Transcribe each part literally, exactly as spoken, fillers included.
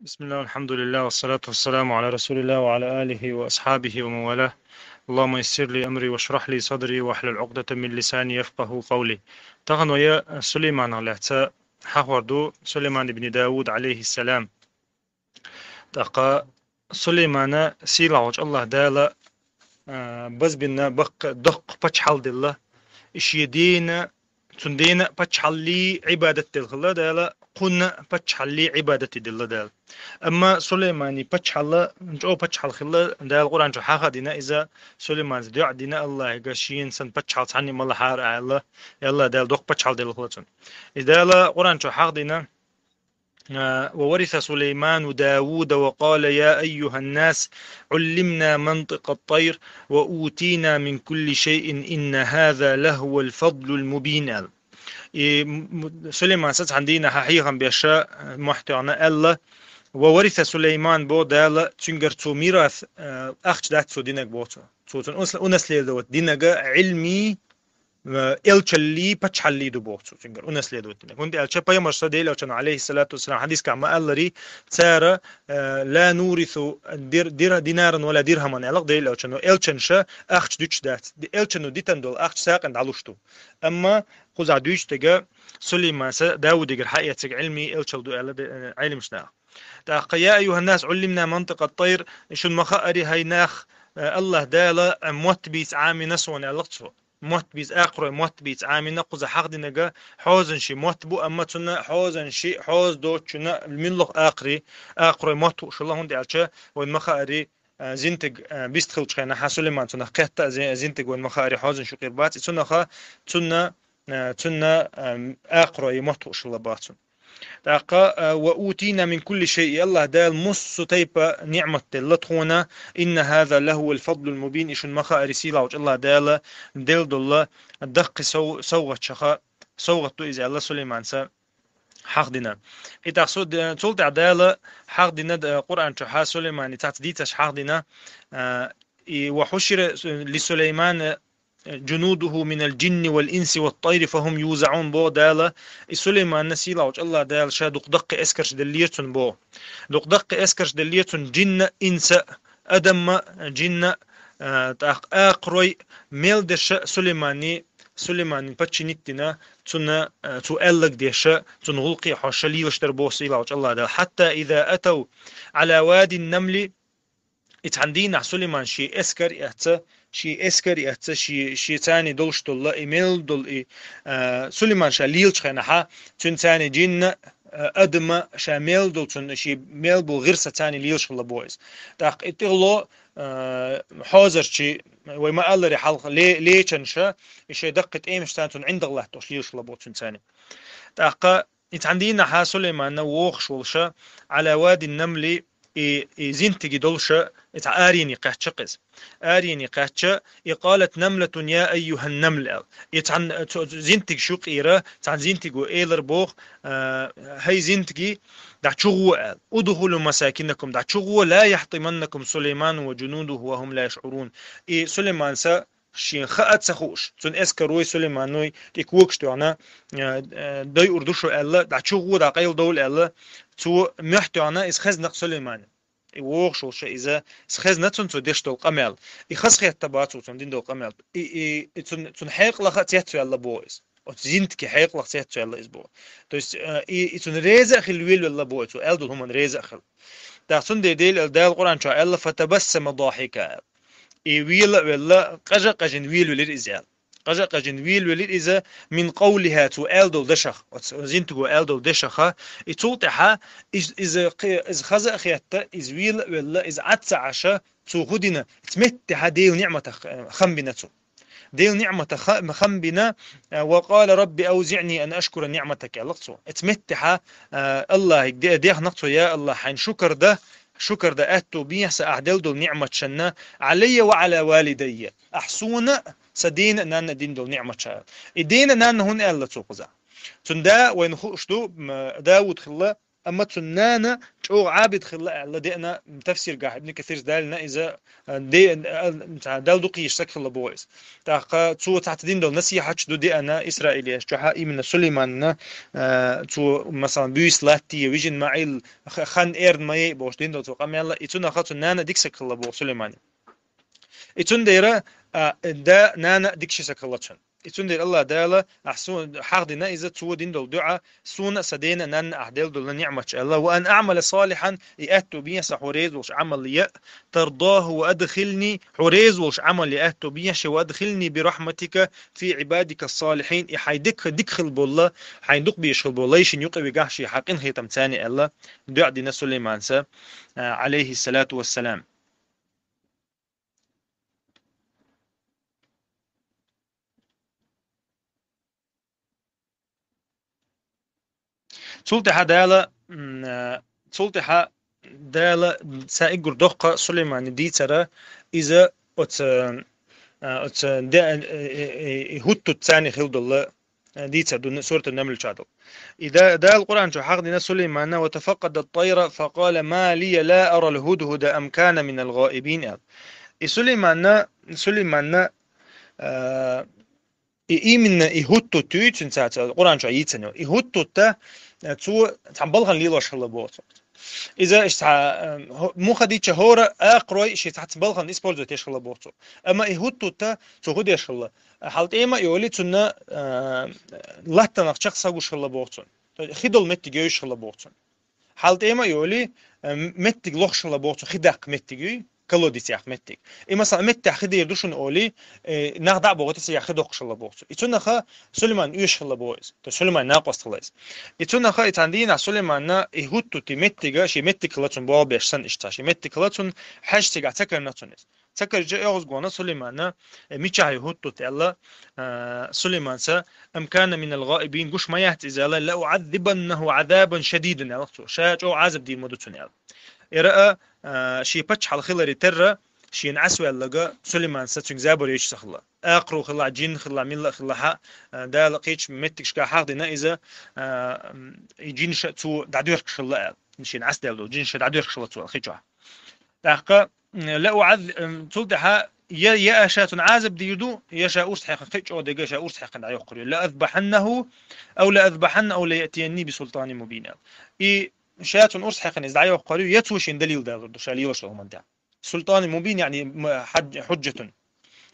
بسم الله، والحمد لله، والصلاة والسلام على رسول الله وعلى آله وأصحابه ومن والاه. اللهم يسر لي أمري واشرح لي صدري واحلل عقدة من لساني يفقهوا قولي. Тахан вай Сулейманах лаьца хьахор ду, Сулейман ибн Дауд, алейхиссалам. ТӀаккха Сулеймана сийлахьчу Аллах Дала, а, базбина баккха доккха паччахьалла делла. И шен дена, цун дена паччахьаллий Ӏибадат делла хилла Дала, кхунна паччахьаллий Ӏибадат делла Дала. Амма Сулеймани паччахьалла, чӀогӀа паччахьалла хилла, Дала Къуръан чу хьаха дина иза, Сулейманца дуьӀа дина Аллахьига, шена санна паччахьалла цхьанна ма лахьара аьлла, и Аллах Дала доккха паччахьалла делла хилла цунна. И Дала Къуръан чу хьаха дина, а, وورث سليمان داود وقال يا أيها الناس علمنا منطق الطير وأوتينا من كل شيء إن هذا لهو الفضل المبين аьлла. И м-, м-, Сулейман сацхьан дийнахьа хьехам беша, а, мохь тоьхна аьлла: وورث سليمان бо Дала, цуьнгара цо мирас, а, ахча дац цо динаг бо цо. Цо цунна унас-, унаследовать динага Ӏилмий, э, элчаллий, паччахьаллий ду боху цо цуьнгара унаследовать динарг. ХӀунда аьлча пайхамарша Делан элчано, алейхиссалату вассалам, хьадис кахь ма аллари, цара, э, لا نورث در-, در-, دينارا ولا درهما аьлла Делан элчано. Элчанша ахча дуьтуш дац. Ди-, элчано дитан долу ахча сакъина дӀалуш ду. Амма кхузахь дуьйцу дега Сулеймаса Даудигара хьаэциг Ӏилмий элчал ду аьлла де-, э, Ӏилмаш наха. ТӀаккха يا أيها الناس علمنا منطق الطير, шун ма хаари хӀай нах, э, Аллах Дала, э, мотт бийца Ӏамина суна аьлла цо. Мотт бийца, акхарой мотт бийца Ӏамина кхуза хьахдинага хьозанши мотт бу, амма цунна хьозанши, хьоза доцучунна миллах акхари, акхарой мотт хууш хилла, хӀунда аьлча вайн ма хаари, а, зинтиг, а, бист хилчхьана хьа Сулейман цунах кхетта а зи-, зинтиг вайн ма хаари хьозанши юкъера бац, и цунаха, цунна, а, цунна, а, акхарой мотт хууш хилла бац цунна. ТӀаккха, а, وأوتينا من كل شيء, Аллах Дала муссу тайпа ниӀмат делла тхуна, إن هذا لهو الفضل المبين, и шун ма хаари сийлахьчу Аллах Дала делла долла даккхи сов-, совгӀатшаха, совгӀат ду иза аьлла Сулейманца хьахдина. И тӀаккха су-, д-, цул тӀаьхьа Дала хьахдина д-, Къуръан чу хьа Сулеймани цац дийцаш хьахдина, а, и وحشر لسليمان جنوده من الجن والإنس والطير فهم يوزعون боху Дала, и Сулейманна сийлахьчу Аллах Дала ша дукха даккхи эскарш деллера цунна боху. Дукха даккхи эскарш деллера цунна жинна, инса, адамма, жинна, а, тӀаккха акхарой мел дерша Сулеймани, Сулейманин паччанит дина, цунна, а, цу аьллаг деша, цунна гӀуллакхе хьоша лелаш дара боху сийлахьчу Аллах Дала. حتى إذا أتوا على واد النمل И цхьана дийнахь Сулейман шен эскар эцна, шен эскар эцна, шен, шен царний долуш долла, и мел долу и, а, Сулейман ша лелачу хенахьа, цуьнан царний жинна, а, адама ша мел долу, цунна шен мел бу гӀирса царний лелаш хилла бо иза. ТӀаккха и тӀехло, а, хьозарчий, вай ма-алларе хьалха ле-, лечанша, и шайн даккхий тӀемаш царна цунна ӀиндагӀ латтош лелаш хилла бо цуьнан царний. ТӀаккха И цхьана дийнахьа Сулейманна вохуш волуша, على واد النمل, и, и зинтиге долуша, и цхьа арене кхаьчча кхеза. Арене кхаьчча, и قالت نملة يا أيها النمل аьлла. И цхьана, цо, зинтиг шу кхийра, цхьана зинтиго элар боху, а, хӀай зинтиги, дӀа чугӀо аьлла. ادخلوا مساكنكم, дӀа чугӀо, لا يحطمنكم سليمان وجنوده وهم لا يشعرون. И Сулейманса шен хаа ца хууш, цуьнан эскарой Сулейманой тӀе когаш тоьхна, э, э, дойур ду шу аьлла, дӀа чугӀо дӀа къайладовла аьлла, цо мохь тоьхна иза хезна-кх Сулеймана. И вогӀуш волуша иза, иза хезна цунна цо деш долу къамел. И хазахетта бац цо цунна дина долу къамел. И, и, и цунна, цунна хьекъалаха а цецваьлла боху иза. Оцу зинтиге хьекъалах цецваьлла иза боху. То есть, э, и, и цунна реза а хилла велавелла боху, цо аьлла долу хӀуманна реза а хилла. ТӀаккха цундела Дела, Дала Къуръан чохь аьлла: فتبسم ضاحكا аьлла. И вела а велла, къажа а къажина велавелира иза аьлла. Къажа а къажина велавелира иза, من قولها, цо аьлла долу дашах, оцу зинтиго аьлла долу дашаха, и цул тӀаьхьа иза, иза кхе-, иза хаза а хетта, иза вела а велла, иза Ӏад ца Ӏаша, цо хӀун дина, цу меттехьа Делан ниӀматах, э, хам бина цо. Делан ниӀматах ха-, хам бина, э, وقال رب أوزعني أن أشكر نعمتك аьлла-кх цо. Оцу меттехьа, э, Аллахьига де-, дехна-кх цо: я Аллахь, хьайна шукар дан, шукар дан аьтту бехьа сан ахь делла долу ниӀматашна, علي وعلى والدي, ахь суна а, сан дена а, нанна а дина долу ниӀматаш. И дена а, нанна хӀунда аьлла цо кхуза? Цуьнан да вайна хууш ду, м, Дауд хилла, Амма цун нана чӀогӀа Ӏабид хилла аьлла деана тафсиргахь Ибн Касира далийна иза, а, де-, а, а, Далла дукха езаш саг хилла боху иза. ТӀаккха цо цхьацца дина долу насихьаташ ду деана Исраилехь чохь а именно Сулайманна, а, цо, масалан, буьйса латте, вижина ма Ӏийла, х-, хан эрна ма яй бохуш дина долу цо къамел, и цунах цун нана дика саг хилла боху Сулайманна. И цундела, а, да, нана дика ши саг хилла цун. И цундела Аллах Дала, ахь суна хьахдина иза цо дина долу дуьӀа, суна а сан дена а, нанна а ахь делла долу ниӀматаш аьлла: «Ва ан аъмала салихьан», и аьтту бен сан хьо реза волуш Ӏамал яа, «тардаху ва адхилни», хьо реза волуш Ӏамал яа аьтту бен сан, «ва адхилни би рахматика фи ибадика салихьин», и хьайн дика, дика хила болла, хьайн дукха безаш хила болла лайшна юкъа вигахь шен хьан къинхетам царна аьлла, дуьӀа дина Сулайманца, а, алейхиссалату вассалам. Цул тӀаьхьа Дала, м, а, цул тӀаьхьа Дала цхьа уггар доккха Сулаймана дийцар, иза оцу, а, оцу де-, э, э, э, хӀуттуца царна хила долу, э, дийцар ду Суратун-Намл чохь долу. И да-, Дала Къуръан чу хьахдина Сулайманна: «Ва тафаккъада ат-тайра, факъала: ма лия ла ара ал-худхуда ам кана мин ал-гъаибин», аьлла. И Сулайманна, Сулайманна, а, И именно и хӀуттут ю, цуьнца Къуръан чохь йийцина ю. И хӀуттут, э, цо цхьана балхана лелош хилла боху цо. Иза иштта, э, хӀо-, муха дича хӀора акхарой шен цхьацца балхана использовать еш хилла боху цо. Амма и хӀуттут цо хӀун деш хилла? Хьал тӀема а йолий, цунна, э, латтанах чекх са гуш хилла боху цунна. То есть хи долу меттиг йовзуш хилла боху цунна. Хьал тӀема а йолий, э, меттиг лохуш хилла боху цо, хи даккха меттиг юй, колодец яха меттиг. И, масалан, меттехь хи дийр ду шуна олий, э, нах дӀа а боху, цигахь хи доккхуш хилла боху цо. И цунаха Сулайман оьшуш хилла боху иза. То есть Сулайман накъост хилла иза. И цунаха, и цхьана дийнахь Сулайманна и хӀуттут и меттига, шен меттиг хилла цунна болх беш санна иштта, шен меттиг хилла цунна, хьаьжча цигахь ца карна цунна иза. Ца карча оьгӀаз гона Сулайманна, э, мичахь ю хӀуттут аьлла, э, Сулайманца, ам кана минал гъаибин, гуш ма яц иза аьлла, ла уӀаззибаннаху Ӏазабан шадидан аьлла цо. Ша чӀогӀа Ӏазап дийр ма ду цунна аьлла. Эра а, э, шен паччахьалла хиларе терра, шена Ӏасваьллага Сулайманца цуьнга забар йойтуш ца хилла. Акхарой хилла, джин хилла, милла а хилла хьа, э, Дала кхечу меттигашка хьахдина иза, э, м, и джинаш а цо дӀадоьрхуш хилла аьлла. Шена Ӏасдаьлла долу джинаш а дӀадоьрхуш хилла цо аьлла, кхечохь. ТӀаккха, м, ла уӀаз-, м, цул тӀаьхьа я, я ша цунна Ӏазап дийр ду, я ша урс хьекхина, кхин а чӀогӀа дерг ша урс хьекхина дӀайоккхур ю. Ла азбаханнаху, ав ла азбаханна, ав ла яътиянни би султанин мубин аьлла. И ша цунна урс хьекхина иза дӀайоккхур ю, я цо шена далил далур ду, ша лелош долу хӀуманна тӀехь. Султанин мубин, яъни, м, хьадж-, хьуджатун,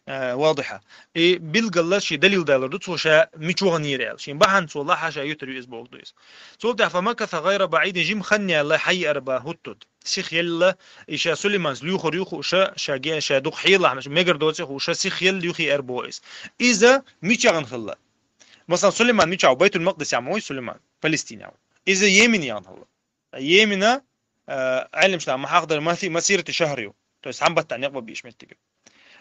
э, вадихьа. И билггала шен далил далур ду, цо ша мича ваханера аьлла. Шен бахьана цо лахьа ша юьтур ю иза бохург ду иза. Цул тӀаьхьа фамакаса гӀайра баӀидин, жима хан яьлла хьайиара боху хӀуттут. Сиха елла, и ша Сулайманца лоьхур ю хууш, ша ге-, ша дукха хьелахь, мегар доций хууш, сиха елла юххе эр боху иза. Иза мича яхана хилла? Масалан, Сулайман мича ву? Байтул-Макъдис яхь ма вуй Сулайман, Палестина яхь ву. Иза Йемен яхана хилла. Йемена, э, Ӏелимаш ма хьахдар маси-, масирати шахр ю. То есть цхьана баттахь некъ бан безаш меттиг ю.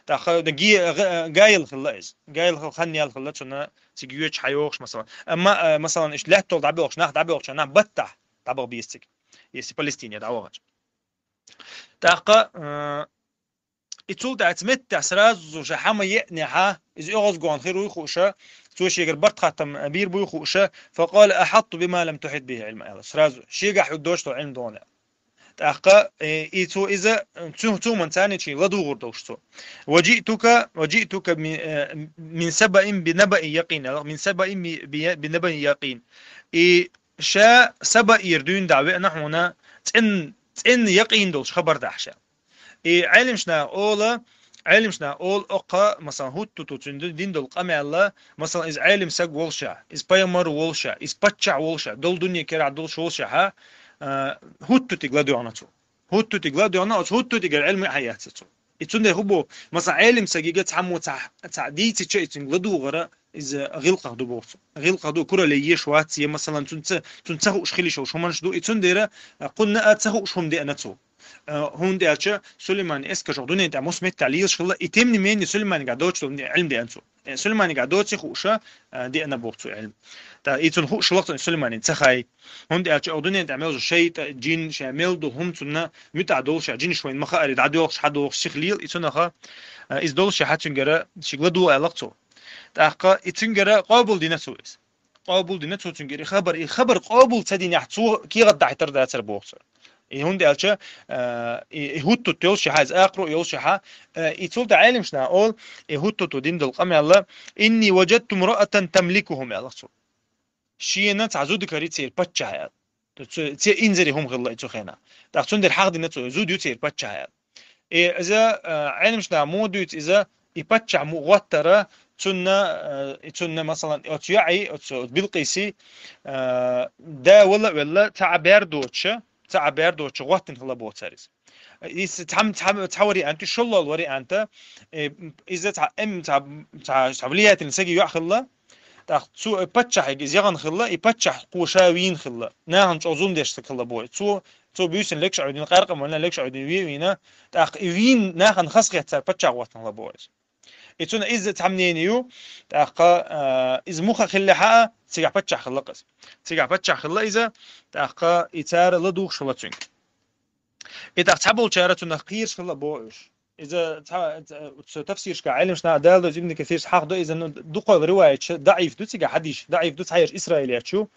ТӀаккха ге-, ге-, гайла хилла иза. Гайла хилла, хан яьлла хилла, цунна цига йоьдуш хьайогӀуш, масалан. Амма, э, масалан, иштта лаьттал дӀабоьлхуш, нах дӀабоьлхуш, нах баттахь дӀабаха беза цига. Если Палестине дӀавахача. ТӀаккха, э, и цул тӀаьхьа меттехь сразу ша хьама еънехьа, иза оьгӀаз гон хир вуй хууш, цо шегара барт хаттам бийр буй хууш, факъала ахьатту бима лам тухьит бихи Ӏилма аьлла. Сразу шегахь хьуьга доцуш долу Ӏилма догӀна аьлла. ТӀаккха, э, и цо иза, цу, цу хӀуманца царничий ладугӀур долуш цо. Ва жиътука, ва жиътука ми-, э, мин сабаин би набаин якъин аьлла, мин сабаин би, би, би набаин якъин. И ша Сабаера дуьйна дӀа веана хьуна цӀен-, цӀенна якъин долуш хабар дахьа ша. И Ӏелимаш наха ола, Ӏелимаш наха ола, оккха, масалан, хӀуттуту цуьнан дина долу къамел, масалан, иза Ӏелим саг волуш а, иза пайхамар волуш а, иза паччахь волуш а, долу дуьне керахь долуш волуш а, а, хӀуттутиг ладоьгӀна цо. ХӀуттутиг ладоьгӀна, оцу хӀуттутигара Ӏилма а хьаэцна цо. И цундела хӀун боху, масалан, Ӏелим сагига цхьаммо цхьа, цхьа дийцича, и цуьнга ладугӀара, иза гӀиллакхах ду боху цо. ГӀиллакхах ду, курале еш вац, я, масалан, цунца, цунца хууш хила йиш йолуш хӀуманаш ду. И цундела, а, кхунна а ца хууш хӀума деана цо. А, хӀунда аьлча Сулайман эскарш дуьнен тӀехь муьлхха меттехь лелаш хилла, и тем не менее Сулайманигахь доцуш долу Ӏилма деана цо. Э, Сулайманигахь доций хууш, а, деана боху цо Ӏилма. ТӀаккха и цунна хууш хилла цунна Сулайманина ца хаий. ХӀунда аьлча оха дуьнен тӀехь мел йолу шайтӀа, джин, ша мел долу хӀума цунна муьтӀахь долуш, ша джинаш вайна ма хаара, дӀадоьлхуш, хьадоьлхуш, сиха лела, и цунах, а, иза долуш, ша хьа цуьнгара шига ладугӀа аьлла цо. ТӀаккха и цуьнгара къобал дина цо иза. къобал дина цо цуьнгара и хабар, и хабар къобал ца динехь цо кехат дахьийтар дацара боху цо. И хӀунда аьлча, э, и, и хӀуттут йолуш хьа, иза акхаро йолуш хьа, э, и цул тӀаьхьа Ӏеламнаха олу, и хӀуттуто дина долу къамел: «Инни ваджадту мраатан тамликухум», аьлла цо. Шена цхьа зуда карий церан паччахь аьлла. Цу, церан инзаре хӀума хилла и цу хенахь. ТӀаккха цундела хьахдина цо, зуда ю церан паччахь аьлла. И иза, а, Ӏеламнаха муха дуьйцу иза, и паччахь муха гӀоттара, цунна, а, и цунна, масалан, оцу йоӀий, оцу Билкъиси, а, да вала а велла, цхьа а бер доцуша, цхьа а бер доцуша гӀоттина хилла боху цара иза. Иза цхьа, цхьа, цхьа вариант ю, шолгӀа варианта, э, иза цхьа эм, цхьа, цхьа, цхьа влиятельный саги йоӀ хилла, тӀаккха цу, э, паччахьиг иза яхана хилла, и паччахь кхо ша вийна хилла, нахана чӀогӀа зулам деш стаг хилла боху. Цо, цо буьйсанна легаш Ӏуьйдина, къаьркъа валла легаш Ӏуьйдина ве а вийна, тӀаккха и вийна нахана хазахетта цара паччахь гӀоттина хилла боху иза. И цунна иза цхьа мнение ю, тӀаккха, а, иза муха хилла хьа, цигахь паччахь хилла иза. Цигахь паччахь хилла иза, тӀаккха и цара ладугӀуш хилла цуьнга. И тӀаккха цхьаболчара цунах кхийраш хилла боху уьш. Иза цхьа, цхьа, цу тафсирашка Ӏеламнаха Дала дойзу Ибн Касирс хьахдо иза, ну, дукхойла риваят даӀиф ду, цигахь хьадис даӀиф ду, цхьаерш Исраилех ю.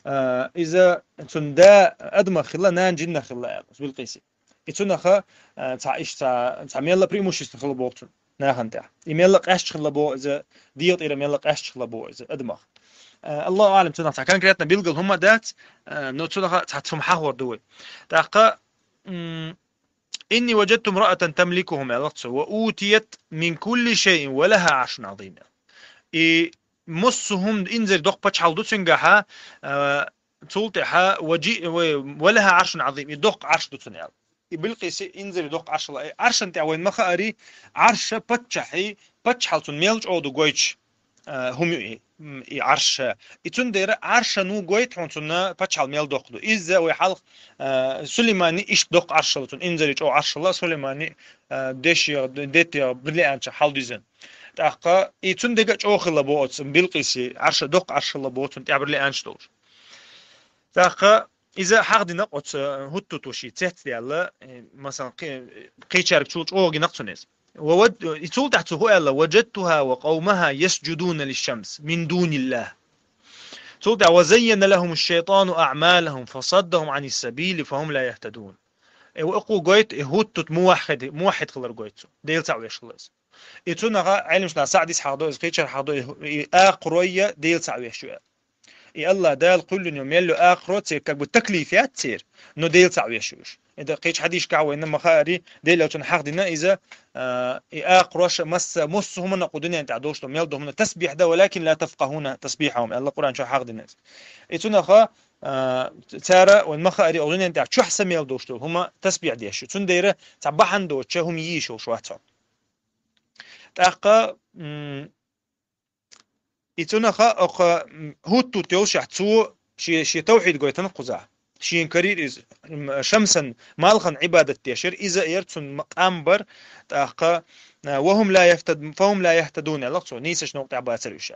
А, иза цунна да адамах хилла, нана жиннах хилла аьлла, Билкъиси. И цунаха, а, цхьа иштта, цхьа, цхьа мелла преимущество хилла боху цунна нахана тӀехь. И мелла къаьсташ хилла боху иза, дегӀа тӀера мелла къаьсташ хилла боху иза адамах. А, Аллаху аълам, цунах цхьа конкретно билггал хӀума дац, а, но цунаха цхьа хӀума хьахор ду вай. ТӀаккха, м, «Инни ваджадту мраатан тамликухум», аьлла цо, «ва утият мин кулли шайин ва лаха Ӏаршун Ӏазим». И массо хӀума инзаре доккха пачхьалкх ду цуьнгахьа, а, цул тӀаьхьа, ва джи-, ва, ва лаха Ӏаршун Ӏазим, и доккха Ӏарш ду цунна аьлла. И Билкъиси инзаре доккха Ӏарш хилла. И Ӏаршана тӀехь вайна ма хаъара, Ӏарша паччахьий, паччахьалла цунна мел чӀогӀа ду гойтуш, а, хӀума ю и, м, и Ӏарш. И цундела Ӏаршана ву гойту хьуна цунна паччахьалла мел доккха ду. Иза вай хьалха, а, Сулаймани иштта доккха Ӏарш хилла цунна, инзаре чӀогӀа Ӏарш хилла Сулаймани, а, дешех, детех, бриллиантчех хьалдизина. ТӀаккха и цундела чӀогӀа хилла боху оцу Билкъиси Ӏарша доккха Ӏарш хилла боху цунна тӀехь бриллианташ долуш. ТӀаккха иза хьахдина оцу хӀуттуто шен цец даьлла, э, масалан, кхи-, кхечаьрга чул чӀогӀа гина цунна иза. Ва вад-, и цул тӀаьхьа цо хӀу аьлла: «Ваджадтуха ва къавмаха ясджудуна лишшамс мин дуниллах». Цул тӀаьхьа: «Ва заййана лахуму шайтану аъмалахум, фасаддахум ани сабили, фахум ла яхтадун». Э, ва кху гойту, и хӀуттут муваххид, муваххид хилар гойту цо. Дела цхьаъ веш хилла иза. И цунаха Ӏеламнаха СаӀдис хьахдо, иза кхечара хьахдо, и, и акхарой а Дела цхьаъ веш ю аьлла. И Аллах Дала кхоьллина йолу мел йолу акхаро церан как бы таклиф яц церан, но Дела цхьаъ веш ю уьш. И дан кхечу хьадисашкахь вайна ма хаъара, Делан Элчано хьахдина иза, а, и акхарош масса, массо хӀуманна кху дуьнен тӀехь долуш долу мел долу хӀуманна тасбихь дан, «валакин ла тафкъахуна тасбихьахум», аьлла Къуръан чохь хьахдина иза. И цунаха, а, цара вайна ма хаъара, кху дуьнен тӀехь чохь са мел долуш долу хӀума тасбихь деш ю. Цундела цхьа бахьана доцуша хӀума йийш йолуш вац хьо. ТӀаккха, м, и цунаха окха, м, хӀуттут йолушехь, цо шен, шен тавхьид гойтина кхузахь. Шена карийра иза, м, шамсан, малхан Ӏибадат дешира, иза а яра цунна ма-, къам бара, тӀаккха, а, «ва хум ла яхтад-, фа хум ла яхтадун», аьлла цо, нийсачу новкъа тӀехь бацара уьш.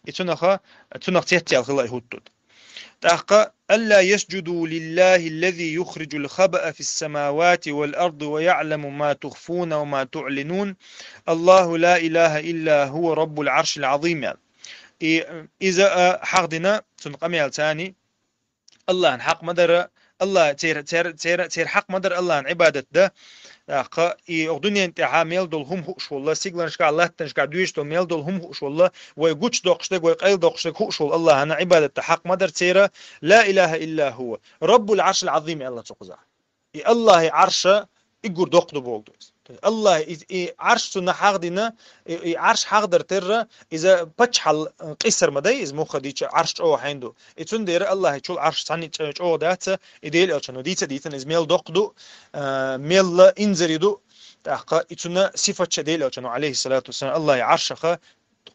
И цунаха, цунах цецъяьлла хилла и хӀуттут. ТӀаккха: «Алла ясджуду лиллахи аллази юхриджул хабаа фис самавати вал арди ва яъламу ма тухфуна ва ма туълинун. Аллаху ла илаха илла хува раббул Ӏаршил Ӏазим», аьлла. И, иза, а, хьахдина, цунна къамел царний, Аллахьан хьакъ ма дара, Аллах цер, цер, цер, цер хьакъ ма дара Аллахьан Ӏибадат дан. ТӀаккха и кху дуьнен тӀехьа мел долу хӀума хууш волла, сигаланашкахь, латтанашкахь дуьйш долу мел долу хӀума хууш волла, вай гучудоккхуш дерг, вай къайладоккхуш дерг хууш волу Аллахьана Ӏибадат дан хьакъ ма дара церан, ла илаха илла хува, раббул Ӏаршил Ӏазим аьлла цо кхузахь. И Аллахьи Ӏарша и гур доккха ду боху ду иза. То есть Аллахь и, и Ӏарш цунна хьахдина, и, и Ӏарш хьахдар терра, иза паччахьал, э, къийсар ма дай, иза муха дийча Ӏарш чӀогӀа хьайн ду. И цундела Аллахьичул Ӏарш цхьаьна чӀ-, чӀогӀа дац, и Делан Элчано дийца дийцина, иза мел доккха ду, э, мелла инзаре ду. ТӀаккха и цунна сифатча Делан Элчано, алейхиссалату вассалам, Аллахьи Ӏаршаха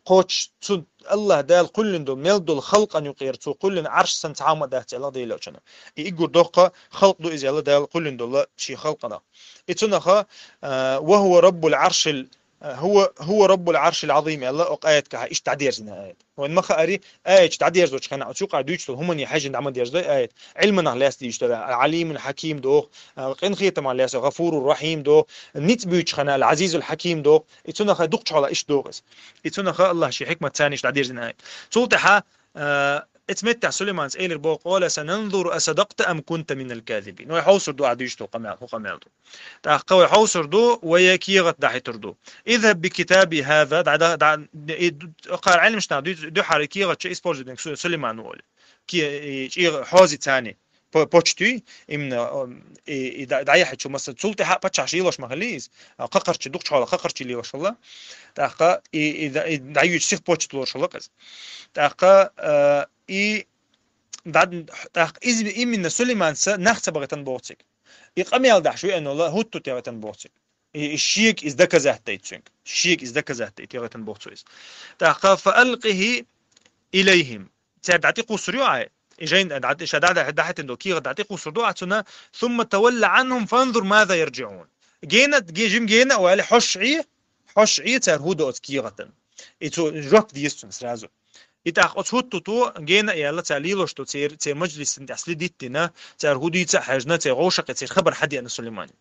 кхочуш, цу Аллах Дала кхоьллина долу, мел долу халкъан юкъера, цо кхоьллина Ӏарш санна цхьа хӀума а дац аьлла Делан Элчано. И и гур доккха халкъ ду иза аьлла Дала кхоьллина долу шен халкъанах. И цунах, а, «Ва хува раббул Ӏаршил», а, «хува, хува раббул Ӏаршил Ӏазим» аьлла, окху аятгахь иштта дӀадерзина аят. Вайн ма хаъара, аяташ дӀадерзочу хенахь, оцу юкъа дуьйцуш долу хӀумане хьаьжжина дӀа ма дерзадой аят. Ӏилманах лаьцна дийцаш дара, Ӏалимун Хьаким доху, а, къинхетамах лаьцна, ГӀафурур Рахим доху, ницкъ буьйцучу хенахь, Ал-Ӏазизул Хьаким доху. И цунаха дукхачу хьолахь иштта доху иза. И цунаха Аллах шен хьикмат царниш дӀадерзина аят. Цул тӀаьхьа, а, Эцмеття Сулейманца элира боху: «Къала сананзуру асадакъта ам кунта минал казибин». Вай хьовсур ду ахь дуьйцу къамел, хӀу къамел ду. ТӀаккха вай хьовсур ду, вай кегӀат дахьийтур ду. «Изхаб би китаби хаза», да, да, да, и ду-, кхара Ӏилманчаш дуьйцу, дуьхьара кегӀат чу использовать динг Су-, Сулейман волу. Ки-, и чӀегӀа хьоза царни по-, почтуй, именно, ам, и, и да-, дӀаяхьачу, масала, цул тӀаьхьа паччахьаш лелош ма хилла иза. А, кхакхарчий, дукхачу хьолахь кхакхарчий лелош хилла. ТӀаккха и, и да-, и дӀаюьйцу сих почта лоруш хилла иза. ТӀаккха, а, и да-, тӀаккха иза именно Сулейманца нахаца бахийтина боху цига. И къамел дахьаш веана волу хӀуттут яхийтина боху цига. И, и шега иза доказать дайта цуьнга. Шега иза доказать дайта яхийтина боху цо иза. ТӀаккха: «Фа алкъихи илайхим». Цаьрга дӀатӀекхуссур ю ахь. И жайн дӀа-, ша дӀа-, дӀа-, дӀахьийтина долу кегӀат дӀатӀекхуссур ду ахь цунна. «Сумма тавалла анхум фанзур маза ярджиун». Гена, ге-, жим гена а ваьлла, хьош Ӏе, хьош Ӏе цара хӀу до оцу кегӀатан. И цо жоп деза цунна сразу. И тӀаккха оцу хӀуттуто гена а яьлла, цара лелош ду церан, церан мажлисна тӀехь следить дина, цара хӀу дийца а хьаьжна, церан гӀовшакхе церан хабар хьадеана Сулеймане.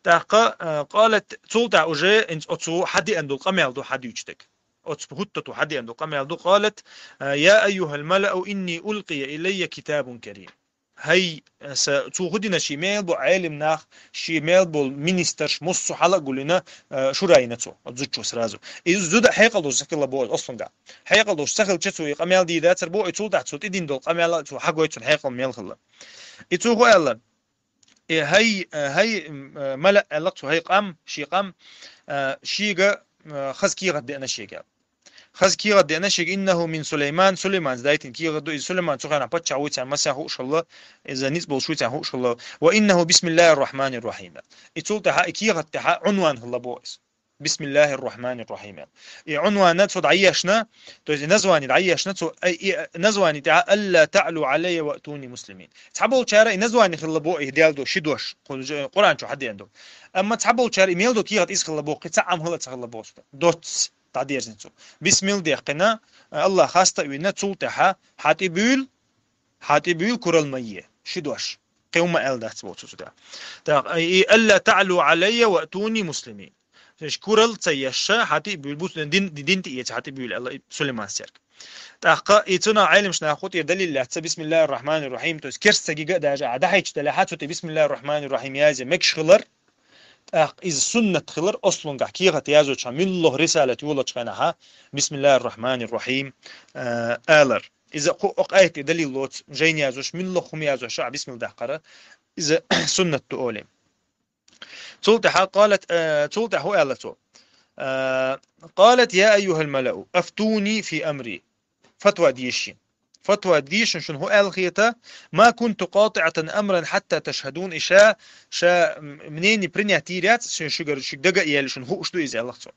ТӀаккха, а, къалат, цул тӀаьхьа уже инца оцу хьадеана долу къамел ду хьадуьйцуш дерг. Оцу хӀуттуто хьадеана долу къамел ду, къалат, а: «Я айюхал малау инни улкъия илайя китабун карим». ХӀай, а, са, цо хӀу дина, шен мел бу Ӏелим нах, шен мел бу министрш, муссо хьала а гулдина, а, шура йина цо, оцу зудчо сразу. И зуда хьекъал долуш ца хилла боху ослунга. Хьекъал долуш ца хилча, цо и къамел дийдацар боху, и цул тӀаьхьа цо тӀедина долу къамел а цо хьагой цунна хьекъал мел хилла. И цо хӀу аьлла? И хӀай, э, хӀай, м, э, мала аьлла цо, хӀай къам, шен къам, э, шега, э, хаза кегӀат деана шега. Хаза кегӀат деана шега, «Иннаху мин Сулейман», Сулейманца дайтина кегӀат ду, иза Сулейман цу хенахь паччахь вуй царна масех хууш хилла, иза ницкъ болуш вуй царна хууш хилла. «Ва иннаху бисмиллахир рахманир рахим». И цул тӀаьхьа, и кегӀат тӀехьа Ӏунван хилла боху иза. «Бисмиллахир рахманир рахим», аьлла. И Ӏунвана цо дӀаешна, то есть и название дӀаешна, цо, э, и, э, название тӀехьа: «Алла та'лу алайя ва атуни муслимин». Цхьаболчара и название хилла бо, и дел ду, ши дош, Къу-, Къуръан чу хьадеана ду. Амма цхьаболчара и мел ду кехат иза хилла бо, кхин цхьа Ӏам хила ца хилла бо цу тӀе. Доцци дӀадерзина цо. Бисмилла дехкина, Аллах хаста а вина, цул тӀаьхьа хьатӀи буьйла, хьатӀи буьйла курал ма е. Ши дош. Кхин хӀума аьлла дац бо цо цу тӀе. Так, и «Алла та'лу алайя ва атуни муслимин». Шиш курал ца еш, хьатӀи буьйла, бус дин, дин тӀе эца хьатӀи буьйла, аьлла Сулейман серг. ТӀаккха и цунах Ӏелимаш нах хӀу тӀера далил лаьцна, «Бисмиллахир рахманир рахим», то есть керста ца гига а даже, а дахьийча далахь, цу тӀе «Бисмиллахир рахманир рахим» язъе мегаш хилар, тӀаккха иза суннат хилар, ослунгахь кехат яздечохь, муьлхха рисалат йолочу хенахь, «Бисмиллахир рахманир рахим», э, алар. Иза кху окъ айти далил лоцу, жайна яздеш, муьлхха хӀума яздеш, а бисмилла даккхара, иза суннат ду олий. Цул тӀаьхьа къалат, э, цул тӀаьхьа хӀу аьлла цо? Э, къалат: «Я айюхал малау, афтуни фи амри». Фатва дийша шена. Фатва дийша шена, шуна хӀу аьлла хета: «Ма кунту къатиӀатан амран хьатта ташхадун». И ша, ша мнение принять йийр яц, шуна шуьгара, шуьга дага а яьлла, шуна хууш ду иза, аьлла цо.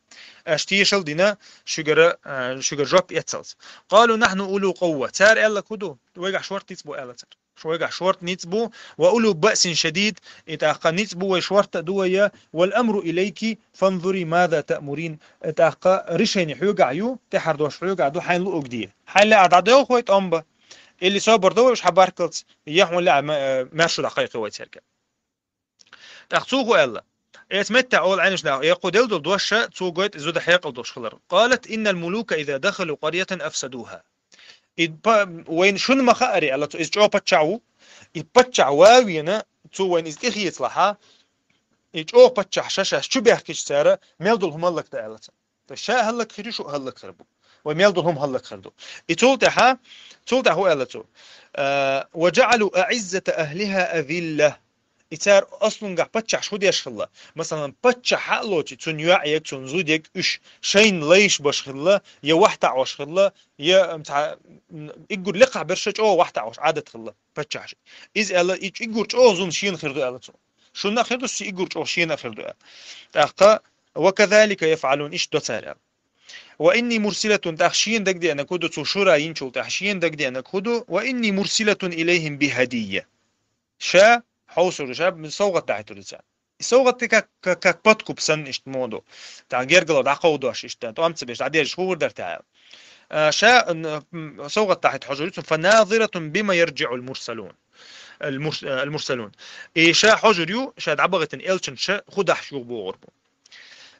Аша тешал дина, шуьгара, э, шуьгара жоп эццалц. Къалу нахьну улу къувва. Цара аьлла хӀу ду? Вайгахь шорта ницкъ бу, аьлла цара. Шуьгахь шорта ницкъ бу, ва улу баъсин шадид, и тӀаккха ницкъ бу вай, шорта а ду вай, вал амру илайки, фанзури маза таъмурин, и тӀаккха решение хьоьгахь ю, тӀаьхьара дош хьоьгахь ду, хьайна луъург де. Хьайна лаьа дӀадоьлху вай тӀом бан, или собар до вай уьш хьан баркалц, я хьуна лаьа ма-, э, маьршо дӀакхайкхи вай цаьрга. ТӀаккха цо хӀу аьлла? Эца меттехь олу Ӏелимаш наха, я кху делла долу дош ша цо гойту зуда хьекъал долуш хилар. Къалат: «Иннал мулука иза дахалу къаръятан афсадуха». И па-, вайна шуна ма хаари, аьлла цо, иза чӀогӀа паччахь ву. И паччахь ван а вена, цо вайна иза тӀехецалахь, и чӀогӀа паччахь ша шаьш чу баьхкича цара, мел долу хӀума хӀаллакда, аьлла цо. То есть ша хӀаллакхир ю, шу а хӀаллакхир бу. Вай мел долу хӀума хӀаллакхир ду. И цул тӀаьхьа, цул тӀаьхьа хӀу аьлла цо? А, «Ва жаӀалу аӀиззата ахлиха азилла». И цара аслунгахь паччахьаш хӀу деш хилла? Масалан, паччахь хьа а лоций, цунна йоӀ ерг, цунна зуда ерг, уьш шайна лайш беш хилла, я вахьтаӀош хилла, я, м, цхьа, м, иггур лекхахь берш чӀогӀа вахьтаӀош Ӏадат хилла паччахьаш. Иза аьлла, и чӀ-, иггур чӀогӀа зулам шена хир ду, аьлла цо. Шуна а хир ду, ши иггур чӀогӀа шена а хир ду, аьлла. ТӀаккха, «Ва казалика яфӀалун», иштта до цара, аьлла. «Ва инни мурсилатун», тӀаккха шена дагадеана хӀу ду, цо шура йинчул тӀаьхьа шена дагадеана хӀу ду, «ва инни мурсилатун илайхим би хӀадийя». Ша хьовсур ду, ша совгӀат дахьийтур ду царна. И совгӀат как, как, как подкуп санна иштта мо ду. ТӀаккха гергало дӀакховдош иштта, тӀом ца беш, дӀадерзаш хӀу хир дара те, аьлла. А, ша, н-, м, совгӀат дахьийта хьожур ю цунна, «фа назиратун бима ярджиӀул мурсалун». Ал-мурс-, а, ал-мурсалун. И ша хьожур ю, ша дӀабахийтина элчанаш хӀу дахьаш юхабогӀур бу.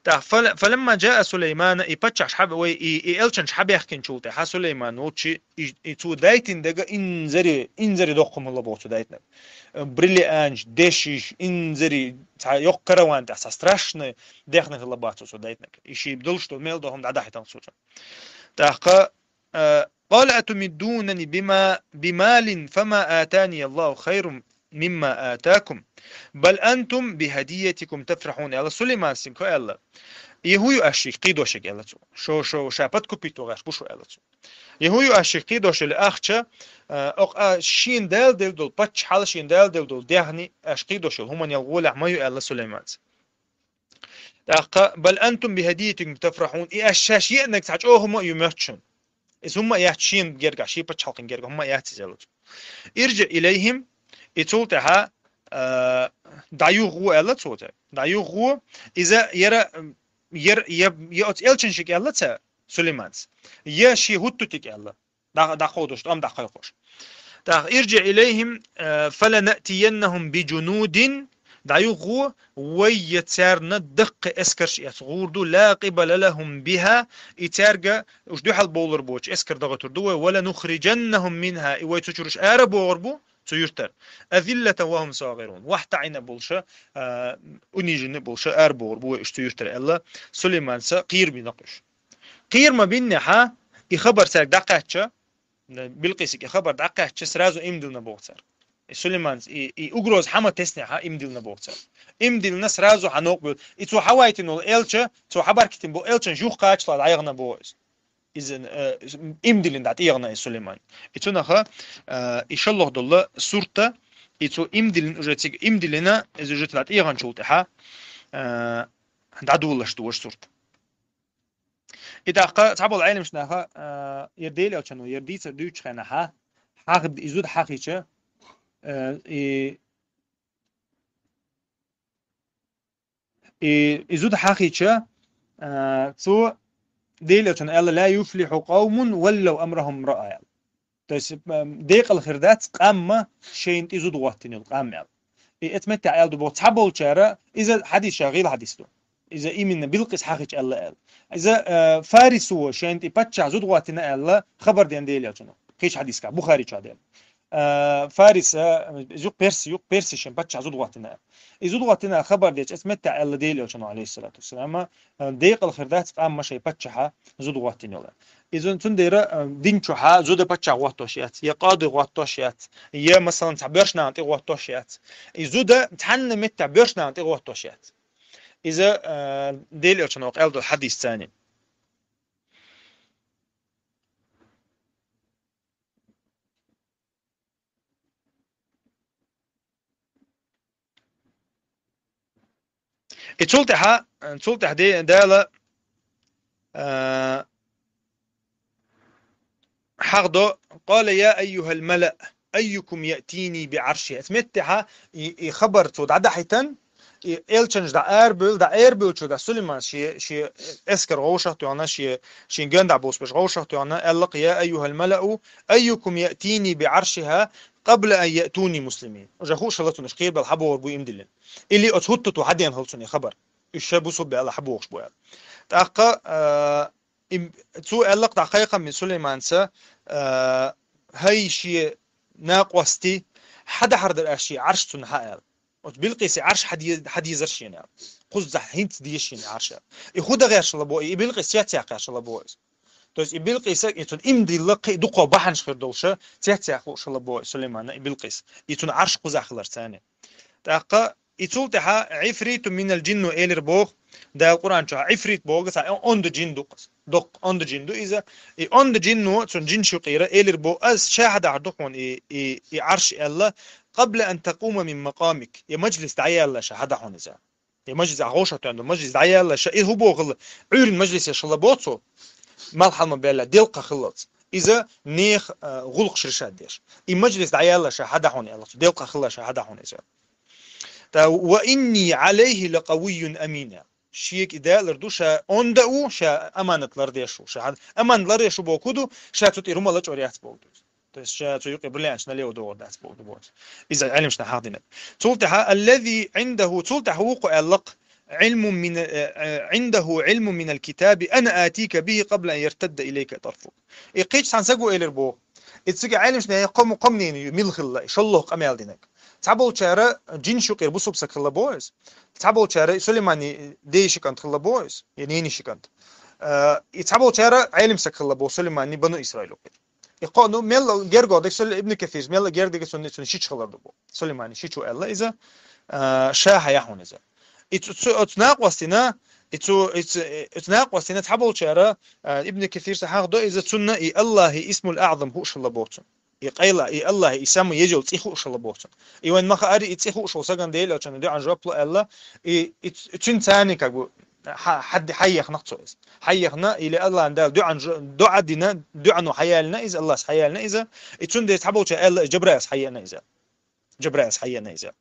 ТӀаккха фал-, فلما جاء سليمان, и паччахьаш хьаб-, вай, и, и элчанаш хьабаьхкинчул тӀехьа Сулайман волчи, и, и цо дайтина дега инзаре, инзаре доккха хӀума хилла боху цо дайтинарг. Э, бриллианташ, дешаш, инзаре, цхьа йоккха караван тӀехь, цхьа страшный дехна хилла боху цо, цо дайтинарг. И ший долуш долу мел долу хӀума дӀадахьийтина цо. ТӀаккха, э, قال أتمدونني بما، بمال فما آتاني الله خير مما آتاكم بل أنتم بهديتكم تفرحون, аьлла Сулаймана синко аьлла. И хӀун ю аш шега кхийдош ерг, аьлла цо. Шо, шо, ша подкупить ван гӀерташ бу шу, аьлла цо. И хӀун ю аш шега кхийдош ерг ахча, э, окъ а шена Дала делла долу паччахьал, шена Дала делла долу дехни аш кхийдош йолу хӀуманел гӀолехь ма ю, аьлла Сулайманца. ТӀаккха, بل أنتم بهديتكم تفرحون, и аш шаьш еанарг цхьа чӀогӀа хӀума а ю моьтту шуна. Иза хӀума а яц шена гергахь, шен пачхьалкхан гергахь хӀума а яц иза, аьлла цо. ارجع إليهم, и цул тӀаьхьа, а, дӀаюха гӀо, аьлла цо цаьрга. ДӀаюха гӀо, иза яра, яра, я, я оцу элчанашка аьлла цо Сулайманца, я шен хӀуттутиг аьлла. ДӀа-, дӀакховдош, тӀом дӀакхайкхош. ТӀаккха, ارجع إليهم, э, فلنأتينهم بجنود, дӀаюха гӀо, вай я царна даккхий эскарш эцна гӀур ду, لا قبل لهم بها, и цаьрга уьш дуьхьал бовлур боцу эскар дахийтур ду вай, ولنخرجنهم منها, и вай цу чуьра уьш ара богӀур бу цу юьртара, أذلة وهم صاغرون, вахь таӀийна болуша, э, униженный болуша ара богӀур бу вай уьш цу юьртара, аьлла Сулайманца кхийра бина уьш. Кхийра ма бинехьа, и хабар цаьрга дӀакхаьчча, Билкъисига и хабар дӀакхаьчча, сразу иман диллина боху цара. И Сулайманца и, и угроза хьа ма теснехьа, иман диллина боху цара. Иман диллина сразу хьа новкъа буьйлу. И цо хьавайтина волу элча, цо хьабаркийтина болу элчанаш юхакхаччалц дӀаяхана боху иза. Иза, э, иман диллина дӀатӀаяхана и Сулайман. И цунаха, э, и шолгӀа долу сурт, и цо иман диллина уже цига, иман диллина, иза уже дӀатӀаяханчул тӀаьхьа, э, дӀадолалуш ду важа сурт. И тӀаккха цхьаболу Ӏеламнаха, а, яра Делан элчано яра дийцар дуьйцучу хенахьа, хьаха-, и зуда хьахийча, а, и, и, и зуда хьахийча, а, цо Делан элчано аьлла: «لا يفلح قوم ولوا أمرهم امرأة», аьлла. То есть, м, декъала хир дац къам шайна тӀе зуда гӀоттина йолу къам аьлла. И эцу меттехь аьлла ду боху цхьаболчара, иза хьадис ша гӀийла хьадис ду. Иза именно Билкъис хьахийча аьлла аьлла. Иза, э, Фарисо шайна тӀе паччахь зуда гӀоттина аьлла, хабар дина Делан элчано. Кхечу хьадискахь, Бухари чохь дела. Э, Фарис, э, иза юкъ перси, юкъ перси шайна паччахь зуда гӀоттина аьлла. И зуда гӀоттина хабар дечу эцу меттехь аьлла Делан элчано, алейхиссалату вассалам, э, декъала хир дац къам шайн паччахьа зуда гӀоттина йолу. Иза цундела, а, дин чохьа зуда паччахь гӀоттош яц, я къади гӀоттош яц, я, масалан, цхьа боьршнана тӀе гӀоттош яц. И зуда цхьанна меттехь боьршнана тӀе гӀоттош яц. Иза, а, Делан элчано къел долу хьадис цани. И цул тӀаьхьа, цул тӀаьхьа де-, Дала, а, хьахдо: «قال يا أيها الملأ أيكم يأتيني بعرشها». Эцу меттехьа и, и хабар цо дӀадахьийтан, и элчанаш дӀа арабевлла, дӀа арабевллачу дӀа Сулайман шен, шен эскар гӀовшах тоьхна, шен, шен ган дӀа бусбеш гӀовшах тоьхна, аьлла-кх: «يا أيها الملأ أيكم يأتيني بعرشها قبل أن يأتوني مسلمين». Уже хууш хилла цунна, уьш кхерабелла хьабогӀур бу иман диллина. Или оцу хӀуттуто хьадеана хилла цунна и хабар. Уьш ша бусулба аьлла хьабогӀуш бу аьлла. ТӀаккха, а, им, цо аьлла-кх дӀа кхайкхам Сулайманца, а, хӀай шен накъостий, хьадахьар дара аш шен Ӏарш цунна хьа аьлла. Оцу Билкъисе Ӏарш хьаде-, хьадезара шена аьлла. Кхуззахь хӀинца деза шена Ӏарш аьлла. И хӀун дан гӀерташ хилла боху, и Билкъис цецъяккха гӀерташ хилла боху иза. То есть и Билкъиса, и цунна иман дилла кхин а дукха бахьанаш хир долуша, цецъяккха лууш хилла боху Сулаймана и Билкъис. И цунна Ӏарш кхузахь хилар царна. ТӀаккха и цул тӀаьхьа «عفريت من الجن» элира боху, Дала Къуръан чохь «عفريت» боху, цхьа онда жин ду-кх. Доккха онда жин ду иза. И онда жин, цунна жин шуькъера элира боху: «Ас ша хьадахьар ду хьуна и, и, и Ӏарш», аьлла, «قبل أن تقوم من مقامك». И мажлис дӀаяллалц ша хьадахьа хьуна иза. И мажлис ахь гӀовшах тоьхна ду, мажлис дӀаяллалц ша, и хӀун боху хилла, Ӏуьйран мажлис еш хилла боху цо, малх хьалма баьлла, делкъа хиллалц. Иза нехан, а, гӀуллакхаш решать деш. И мажлис дӀаяллалц ша хьадахьа хьуна аьлла, делкъа хилла ша хьадахьа хьуна иза. ТӀаккха «وإني عليه لقوي أمين». Шега и далар ду, ша онда а ву, ша аманат лардеш ву. Ша хьан-, аманат лардеш ву боху хӀун ду, ша цу тӀера хӀума лачкъор яц боху ду. То есть ша цу юкъе бриллианташ налево догӀур дац боху ду боху. Иза Ӏеламнаха хьахдинарг. Цул тӀаьхьа «الذي عنده», цул тӀаьхьа вукхо аьлла-кх, علم من، عنده علم من الكتاب، أنا آتيك به قبل أن يرتد إليك طرفك. И кхыча цхьан саго элира боху. И цига Ӏеламнаха кхо-, кхо мнение ю, мила хилла, шоллагӀа къамел динарг. Цхьаболчара жинаш юкъера бусалба саг хилла боху иза. Цхьаболчара Сулаймана ден йишин кӀант хилла боху иза, я ненан йишин кӀант. Э, и цхьаболчара Ӏелам саг хилла боху Сулаймана бану Исраил юкъера. И кхо-, ну, мелла герга дерг Сулай-, Ибн Касира, мелла герга дерг цунна, цунна шича хилар ду боху. Сулаймана шича аьлла иза, э, ша хьаяхьа хьуна иза. И цу, цу, оцу накъостина, и цу, и цу, и цу накъостина цхьаболчара, э, Ибн Касира схьахадо иза цунна и Аллахьи исмул аӀзам хууш хилла боху цунна. И къайла, и Аллахьи, и самый езал цӀи хууш хилла боху цунна. И вайн ма хаара, и цӀи хууш волу сагана Делан Элчанна дуьхьал жоп ло аьлла, и, и ц-, цуьнан царна как бы хьа-, хьа-, хьаяхна цо иза. Хьаяхна, или Аллахьан Дала дуьхьан жо-, дуӀа дина, дуьхьано хьаялина иза, Аллас хьаялина иза, и цундела цхьаболчара аьлла, иза Джабраилс хьаеана иза. Джабраилс хьаеана иза.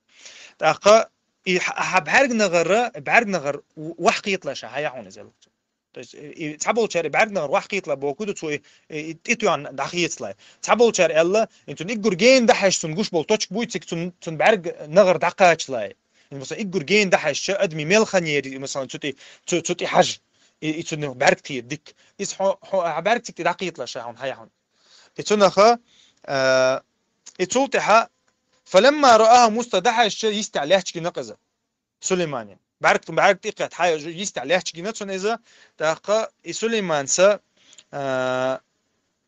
ТӀаккха и хьа-, хьан бӀаьрг нагӀара, бӀаьрг нагӀара вахь кхеталаш хьаяхьа хьуна иза. То есть, и, и цхьаболчара бӀаьрг нагӀара вахь кхеталахь бохург ду, цо и, и, и тӀетоьхна дӀахецалахь. Цхьаболчара аьлла, и цунна уггар гена дӀахьаьжча, цунна гуш болу точка буй цига цунна, цунна бӀаьрг нагӀара дӀакхачалахь. И, масалан, уггар гена дӀахьаьжча, адамийн мел хан ери, и, масалан, цу тӀе, цу, цу тӀе хьажа. И, и цунна бӀаьрг тхера дика. Иза хьо, хьо, хьан бӀаьрг цига тӀе дӀакхеталахь ша хьуна, хьаяхьа хьуна. И цунах, а, и цул тӀаьхьа, فلما رآه مستقرا, дӀахьаьжча, йистехь лаьтташ гина иза. Сулаймана. БӀаьрг, бӀаьрг тӀекхетта, хьан йистехь лаьтташ гина цунна иза, тӀаккха и Сулайманца, а,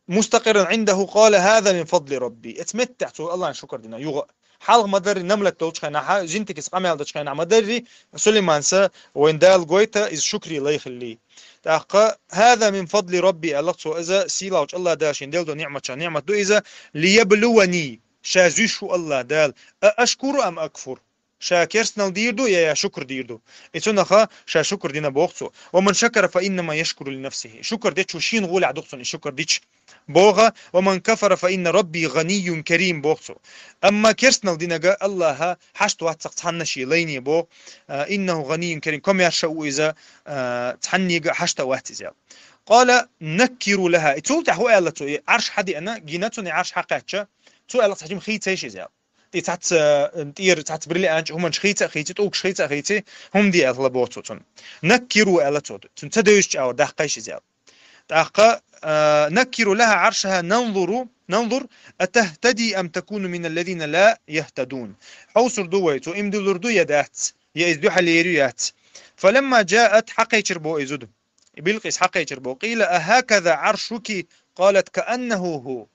مستقرا عنده قال: هذا من فضل ربي. Эцу меттехь цо Аллахьна шукар дина, юха. Хьалха ма-дарра, намлат долчу хенахь, жинтикис къамел дечу хенахь ма-дарра, Сулайманца вайн Дала гойту иза шукран лай хилла. ТӀаккха: هذا من فضل ربي, аьлла цо, иза сийлахьчу Аллахь Дала шена делла долу ниъматех ниъмат ду иза, ليبلوني, ша зуьйш ву Аллахь Дала, أأشكر أم أكفر. Ша керстанал дийр ду, я, я шукр дийр ду. И цунах ша шукр дина боху цо. ومن شكر فإنما يشكر لنفسه. Шукр дечо шена гӀолехь ду-кх цунна и шукр дича. Боху, ومن كفر فإن ربي غني كريم боху цо. Амма керстанал динарг Аллахь хьашта вац-кх цхьанна шен лайне боху, а, إنه غني كريم. Комаьрша ву иза, а, цхьаннега хьашта вац иза. قال: نكروا لها. И цул тӀаьхьа хӀун аьлла цо, и Ӏарш хьадеана, гина цунна и Ӏарш хьакхаьчча, цо аьлла цхьа жима хийца йиш иза аьлла. И цхьацца, э, тӀера цхьацца бриллианташ, хӀуманаш хийца а хийци, тӀулгаш хийца а хийци, хӀума де аьлла боху цо цунна. نكروا аьлла цо, цунна ца девзачу агӀор даккхийша иза аьлла. ТӀаккха, э, نكروا لها عرشها ننظر، ننظر أتهتدي أم تكون من الذين لا يهتدون. Хьовсур ду вай, цо иман диллур ду я дац, я иза дуьхьал ер ю яц. فلما جاءت, хьакхечира боху и зуда. Билкъис хьакхечира боху. قيل: أهكذا عرشك؟ قالت: كأنه هو.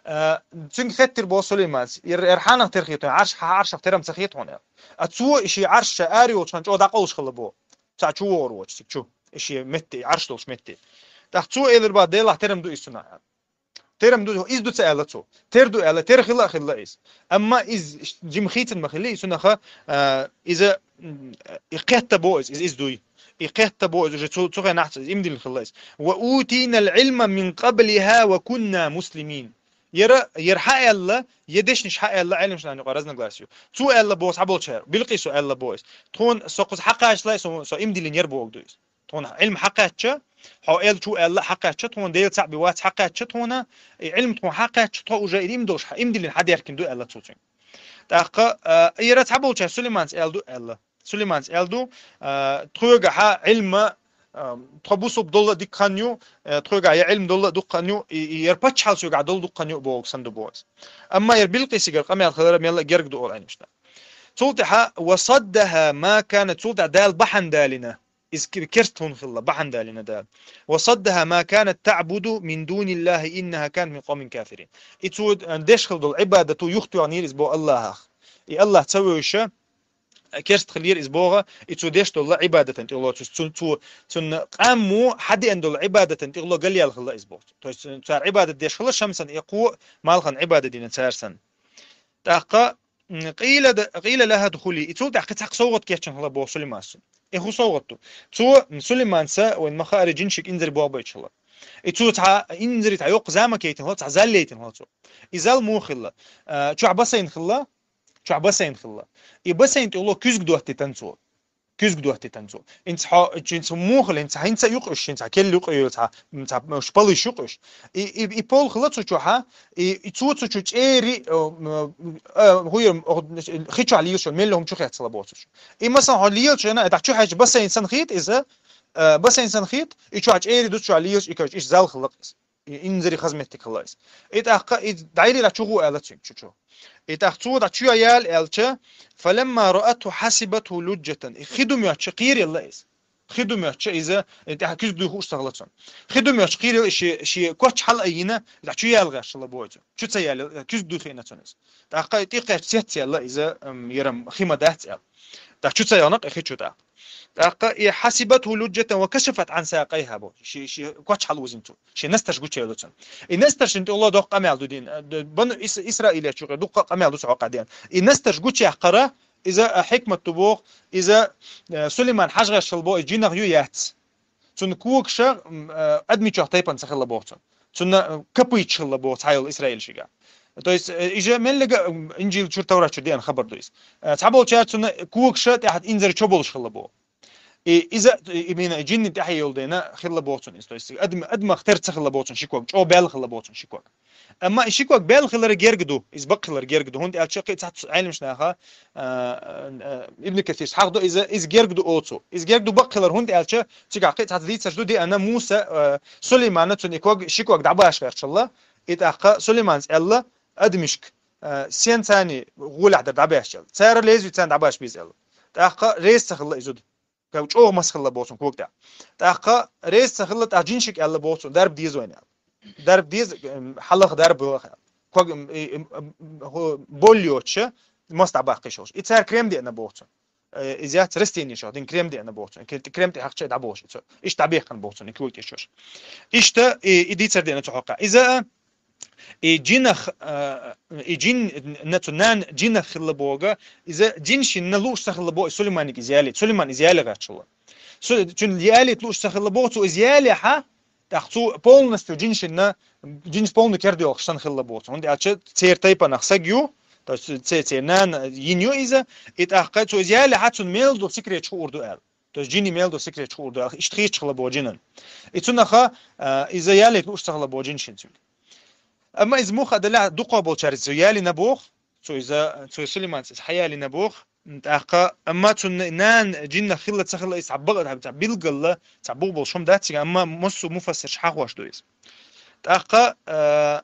А, цуьнга хеттира боху Сулайманца: «Яр-, яр хьанах тера хета хьуна, Ӏарш, хьан Ӏаршах тера-м ца хета хьуна», — аьлла. А цо и шен Ӏарш ша ара йолчу хенахь чӀогӀа дӀакъовлуш хилла боху. Цхьа чу вогӀур воцуш цига чу, и шен метте, и Ӏарш долуш метте. ТӀаккха цо элира боху: «Делахь, тера-м ду иза цунах», — аьлла. «Тера-м ду, иза ду», — ца аьлла цо. «Тера ду», — аьлла, тера хилла а хилла иза. Амма иза жима хийцина ма хилла, и цунах, а, иза, м, и кхетта боху иза, иза, иза дуй. И кхетта боху иза, уже цу, цу хенахь иза иман диллина хилла иза. وأوتينا العلم من قبلها وكنا مسلمين. Яра, яра хьан аьлла, я дешнаш хьан аьлла, Ӏеламнаха юкъа разногласие ю. Цо аьлла боху цхьаболчара, Билкъисо аьлла боху иза. Тхуна со кхуза хьакхачале, со, со иман диллина яра боху ду иза. Тхуна Ӏилма хьакхаьчча, хьо аьлла, чу аьлла хьакхаьчча, тхуна Дела цхьаъ бен вац хьакхаьчча тхуна, и Ӏилма тхуна хьакхаьчча, тхо уже и иман долуш, иман диллина хьадеркина ду аьлла цо цуьнга. ТӀаккха, а, яра цхьаболчара Сулайманца аьлла ду аьлла. Сулайманца аьлла ду, а, тхоьгахь Ӏилма, а, тхо бусалба долла дика хан ю, а, тхоьгахь я Ӏилма долла дукха хан ю, и, и яра паччахьалла соьгахь долла дукха хан ю боху санна ду боху иза. Амма яра Билкъисигара къамел хилара мелла а герга ду олу Ӏеламнаха. Цул тӀаьхьа, وصدها ما كانت, цул тӀаьхьа Дала бахьана далийна. Иза ки-, керста хӀума хилла, бахьана далийна Дала. وصدها ما كانت تعبد من دون الله إنها كانت من قوم كافرين. И цо, э, деш хилла долу Ӏибадато юхатоьхнера иза боху Аллахьах. И Аллахь ца вевзаш, э, керста хиллера иза боху, и цо деш долу Ӏибадатан тӀехула, цу, цу, цу, цунна къамо хьадеана долу Ӏибадатан тӀехула галъяьлла хилла иза боху. То есть, э, цара Ӏибадат деш хилла, шамсан, экхо, малхан Ӏибадат дина цара санна. ТӀаккха, м, قيل د-, قيل لها ادخلي. И цул тӀаьхьа кхин цхьа совгӀат кечйина хилла боху Сулайманца. И хӀун совгӀат ду? Цо, м, Сулайманца, вайн ма хаара, жинашка инзаре бохабайча хилла. И цо цхьа инзаре цхьа йоккха зама кейтина хилла, цхьа зал лейтина хилла цо. И зал муха хилла? А, чохь бассейн хилла, чохь бассейн хилла. И бассейн тӀехула куьзга доттийтина цо. Куьзга доттийтина цо. Инца хьо, инца муха, инца, инца юкъуш, инца келла юкъуш, инца, инца шпалиш юкъуш. И, и, и пол хила цу чу хьа, и, и цо цу чу чӀери, э, м, э, хӀуйр, о, хи чу лийла шо, мелла хӀума чу хецла боцуш. И масан хьо лийла шо, и дӀа чу хьаьжча бассейн сан хит иза, э, бассейн сан хит, и чу чӀери ду чу лийла, и каш, иш зал хила кхис. И инзари хазметтик хила ис. И тӀаккха и дӀайрира чу гӀу аьлла цуьнга чу чу. И тӀаккха цо дӀа чу ял аьлча, فلما رأته حسبته لجة. И хи ду моьттача кхерелла ис. Хи ду моьттача иза, и тӀехьа куьзга дуй хууш ца хила цун. Хи ду моьттача кхерелла ши, ши коч хьал айина, дӀа чу ял гӀаьшла бойцу. Чу ца ял, куьзга дуй хиъна цун иза. ТӀаккха и тӀекхаьчча цецъелла иза, ам, ярам хи ма дац аьлла. ТӀаккха чу ца яхна, хи чу тӀаккха. ТӀаккха и حسبته لجة وكشفت عن ساقيها бо. Ши, ши коч хьалузина цу. Ши настарш гучаелла цун. И настаршин тӀе Аллах доккха къамел ду дин. Э, д-, бану Ис-, Исраиле чу къе дуккха къамел ду цу хьокъа дин. И настарш гучаяккхара, иза, э, хикмат ду бох, иза, э, Сулейман хьажгӀеш хила бо, и жинах ю яц. Цунна когаш, м, э, адамий чох тайпан ца хила бох цун. Цунна, э, копыташ хила бох цхьайолу Исраил шига. То есть, э, и же меллига, м, Инжил чуьра, Таврат чуьра деана хабар ду иза. Э, цхьаболчара цунна когаш тӀехьа инзари чо болуш хила бох. И иза, и, именно, и жинни тӀаьхье йолу дена хилла боху цунна иза. То есть, адам, адамах тера ца хилла боху цунна ши ког, чӀогӀа баьлла хилла боху цунна ши ког. Амма и ши ког баьлла хилар герга ду, иза бакъ хилар герга ду. ХӀунда аьлча кхин цхьацца Ӏеламаш наха, а, а, Ибн Касирс хьахдо, иза, иза герга ду оцу. Иза герга ду бакъ хилар, хӀунда аьлча цигахь кхин цхьацца дийцарш ду деана Муса, а, Сулеймана цунна и ког, ши ког дӀабаш гӀерташалла. И тӀаккха Сулейманс аьлла, адамашка, а, сен царний гӀолехь дар дӀабаьшча аьлла. Цара лезвий царна дӀабаш беза аьлла. ТӀаккха реза ца хилла иза зуда. Кав чӀогӀа мас хилла боху цунна ког тӀехь. ТӀаккха реза ца хилла, тӀаккха жиншига аьлла боху цунна, дарба деза вайна аьлла. Дарба деза, м, хьалаха дарба лаха аьлла. Ког, м, и, и, м, м, ху-, болла йоцуша, мас дӀабаккхийша йолуш. И цара крем деана боху цунна. Э, иза яц растенеш йолуш, дин крем деана боху цунна. Кре-, крем тӀе хьакхча дӀабохуш и цо. Иштта дӀабехкана боху цунна, и ког тӀе чуш. Иштта и, и дийцар деана цу хьокъа. Иза, а, И жинах, а, и жин, нацу нан жинах хилла бога, иза жин шинна лууш ца хилла бо, и Сулейманиг иза яли, Сулейман иза яли гӀачула. Су-, чун яли лууш ца хилла бо, цу иза яли хьа, тах цу полностью жин шинна, жинш полну кердолхуш сан хилла бо. ХӀунда аьлча цер тайпанах саг ю, то есть це, це нан йин ю иза, и тахка цу иза яли хьа цун мел ду секрет хуур ду аьлла. То есть жини мел ду секрет хуур ду аьлла, иштта хийчхала бо жинан. И цунаха, а, иза яли лууш ца хилла бо жин шин цуьнга. Амма иза муха а далахь дукха болчаьрца цо яли на бох, цо иза, цо Сулейманца иза хьаяли на бох, тӀаккха, амма цунна нан жинна хилла ца хилла иза цхьа бага-, цхьа билгалла, цхьа бух болуш хӀума дац цига, амма массо муфассирш хьахош ду иза. ТӀаккха, а,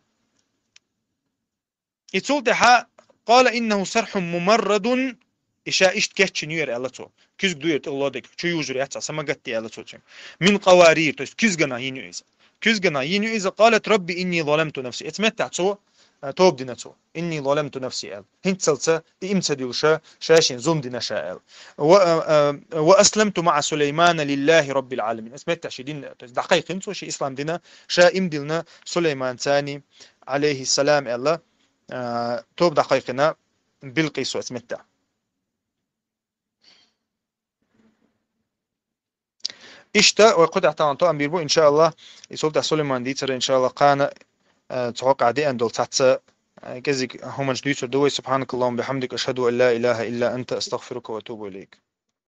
И цул тӀаьхьа, قال إنه صرح ممرد, и ша иштта кечйина ю яра аьлла цо. Куьзга ду яра тӀе лодиг, чу южур яц, самагатти аьлла цо цуьнга. من قوارير, то есть куьзгана йин ю иза. Куьзгана йин ю иза, قالت رب إني ظلمت نفسي. Эцу меттехь цо, а, тоба дина цо. إني ظلمت نفسي аьлла. ХӀинццалца и имца дуьлуша, ша шен зулм дина ша аьлла. و, а, а, وأسلمت مع سليمان لله رب العالمين. Эцу меттехь ши дин, то есть дӀакхайкхина цо ши ислам дина, ша им дилна Сулейман цани, عليه السلام аьлла. А, тоба дӀакхайкхина Билкъисо эцу меттехь. Иштта, вай кху тӀехь тахана тоам бийр бу, иншааллах, и султӀа Сулейман дийцара, иншааллах, кхана, а, цу хьокъехь деана долу цхьацца, а, кӀезиг хӀуманаш дуьйцур ду вай. سبحانك اللهم وبحمدك، أشهد أن لا إله إلا أنت، أستغفرك وأتوب إليك.